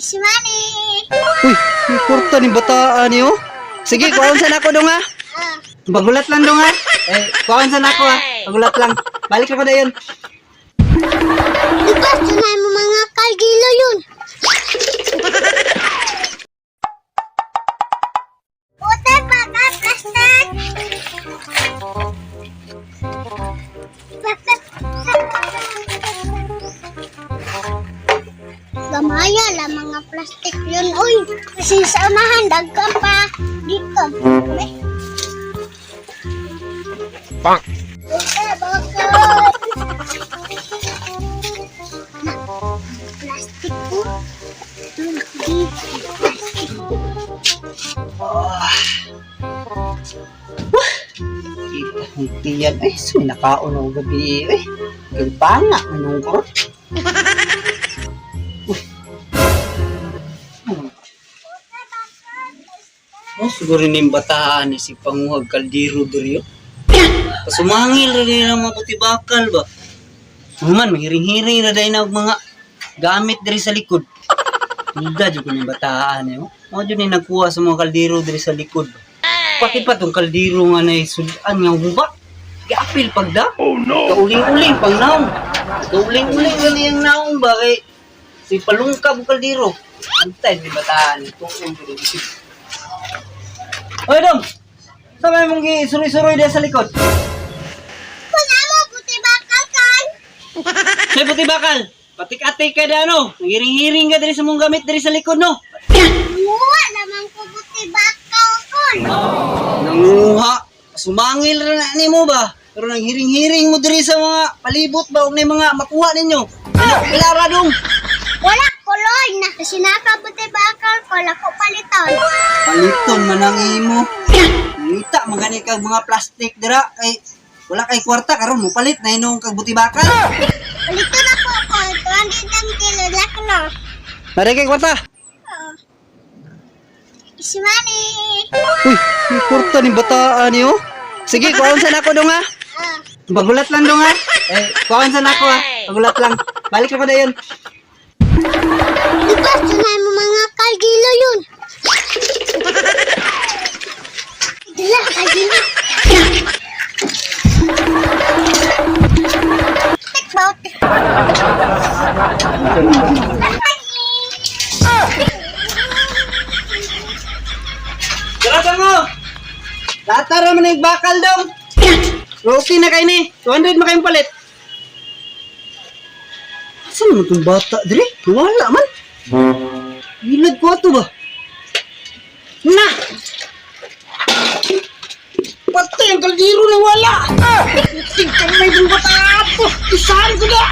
Easy money. Uy, may kwarta ni bataan niyo. Sige, kuhaon sa nako dong ha. Ah. Bagulat lang dong ha. Eh, kuhaon sa nako ha. Bagulat lang. Balik ako na yun. Di ba, tunay mo mga kaldilo yun? Ute, baka, plastic! Gamaya la mga plastic yun, uy. Kasi sa unahan, dagkan pa. Dito. May. Bonk. Ute, baka. Plastic po. Hindi, plastic. Kita kong tiyan. Ay, so nakaon ako gabi. Eh, gagpanga. Anong ko? Uy. Ano? Oh, siguro ni bataan ni si Panguhag Kaldero diri. Oh. Pasumangil ra nila mga puti bakal ba. Ano man, mahiring-hiring ra dahil na og mga gamit diri sa likod. Duda jud ko ni bataan eh. Oh. Mao jud ni nagkuha sa mga kaldero diri sa likod. Pati pa tong kaldero nga na sudan nga guba. Giapil pagda. Oh no! Kauling-uling pang naong. Kauling-uling ra niyang naong ba kay si palungkab og kaldero. Antay ni bataan tuon jud isip. Oy dong. Sa may mong gisuroy-suroy diha sa likod? Wala mo, puti bakal kan? Say puti bakal. Patik-atik ka da no. Ngiring-hiring ka diri sa mong gamit diri sa likod no. Muwa naman ko puti bakal kon. Nanguha. Sumangil ra na nimo ba? Pero nang hiring-hiring mo diri sa mga palibot ba og nay mga makuha ninyo. Ano kilara dong? Wala kuloy na. Kasi naka puti bakal ko, lako paliton. Paliton man ang imo. Nangita man gani kag mga plastic dira kay wala kay kwarta karon mo palit na inong kag buti bakal. Paliton ako ko, 200 ang kilo, lako no. Nari kay kwarta. Oo. Easy money. Uy, may kwarta ni bataan niyo. Sige, kuhaon sa nako dong ha. Ah. Bagulat lang dong ha. Eh, kuhaon sa nako ha. Bagulat lang. Balik ako na yun. Di ba, tunay mo mga kaldilo yun? Dala, kaldilo. Take boat. Tara mo! Tatara man yung bakal dong. Okay na kayo ni. 200 mo kayong palit. Asa naman itong bata, dire? Wala man. Ilad ko ato ba? Na! Patay ang kaldero na wala! Tingnan may itong bata ato! Isahan ko na!